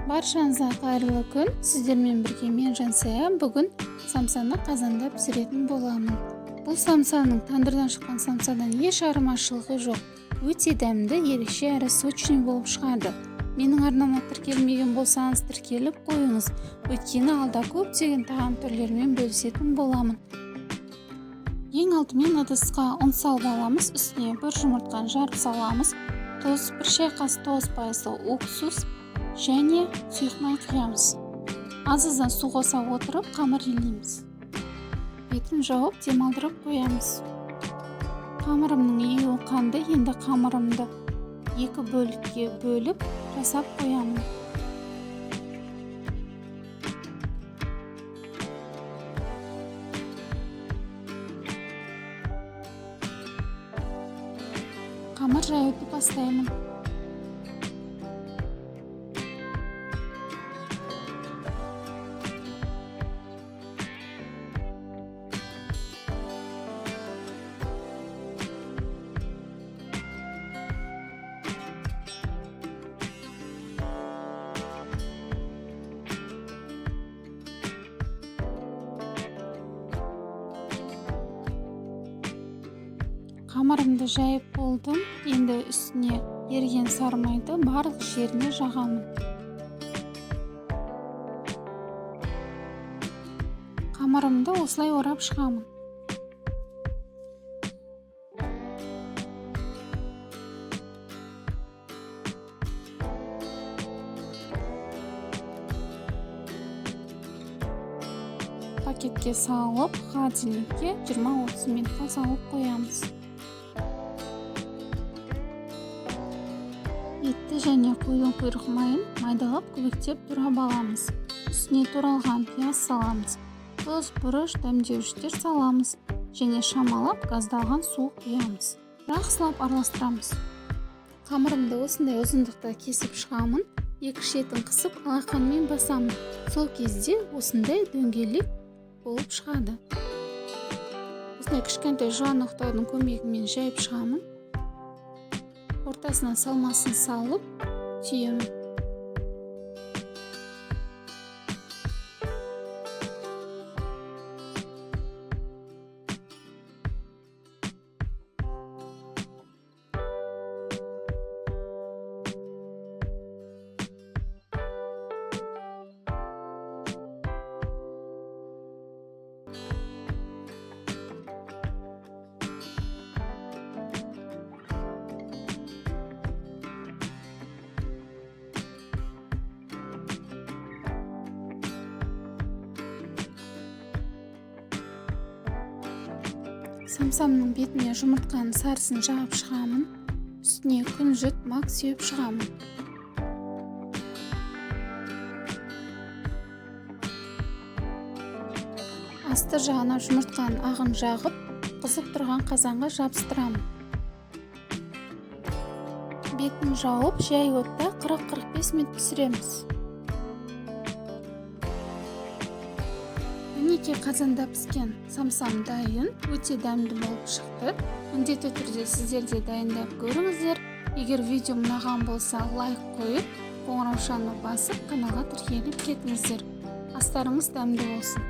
Баршаңызға қайырлы күн. Сіздермен бірге мен Жансая. Бүгін самсаны қазанда пісіретін боламын. Бұл самсаның тандырдан шыққан самсадан еш айырмашылығы жоқ. Өте дәмді, ерекше әрі сочный болып шығады. Менің арнама тіркелмеген болсаңыз, тіркеліп қойыңыз. Өйткені алда көптеген тағам түрлерімен бөлісетін боламын. Ең алдымен ыдысқа ұн салып аламыз, үстіне бір жұмыртқаны жарып саламыз, тұз, 1 шай қасық 9% уксус және сұйық май құямыз. Аз-аздан су қоса отырып қамыр илейміз. Бетін жауып демалдырып қоямыз. Қамырымның июі қанды, енді қамырымды 2 бөлікке бөліп жасап қоямын. Қамыр жаюды бастаймын. Қамырымды жайып болдым. Енді үстіне еріген сары майды барлық жеріне жағамын. Қамырымды осылай орап шығамын. Пакетке салып, холодильникке 20-30 минутқа салып қоямыз. Етті және қойдың құйрық майын майдалап көбіктеп турап аламыз. Үстіне туралған пияз саламыз. Тұз, бұрыш, дәмдеуіштер саламыз және шамалап газдалған су құямыз. Жақсылап араластырамыз. Қамырымды осындай ұзындықта кесіп шығамын. Екі шетін қысып алақанмен басамын. Сол кезде осындай дөңгелек болып шығады. Осындай кішкентай жуан оқтаудың көмегімен жайып шығамын. Ортасына салмасын салып түйемін. Самсамның бетіне жұмыртқаның сарысын жағып шығамын. Үстіне күнжіт, мак сеуіп шығамын. Асты жағына жұмыртқаның ағын жағып, қызып тұрған қазанға жабыстырамын. Бетін жауып, жай отта 40-45 минут пісіреміз. Мінекей қазанда піскен самсам дайын, өте дәмді болып шықты. Міндетті түрде сіздер де дайындап көріңіздер. Егер видео ұнаған болса, лайк қойып, қоңыраушаны басып, каналға тіркеліп кетіңіздер. Астарыңыз дәмді болсын.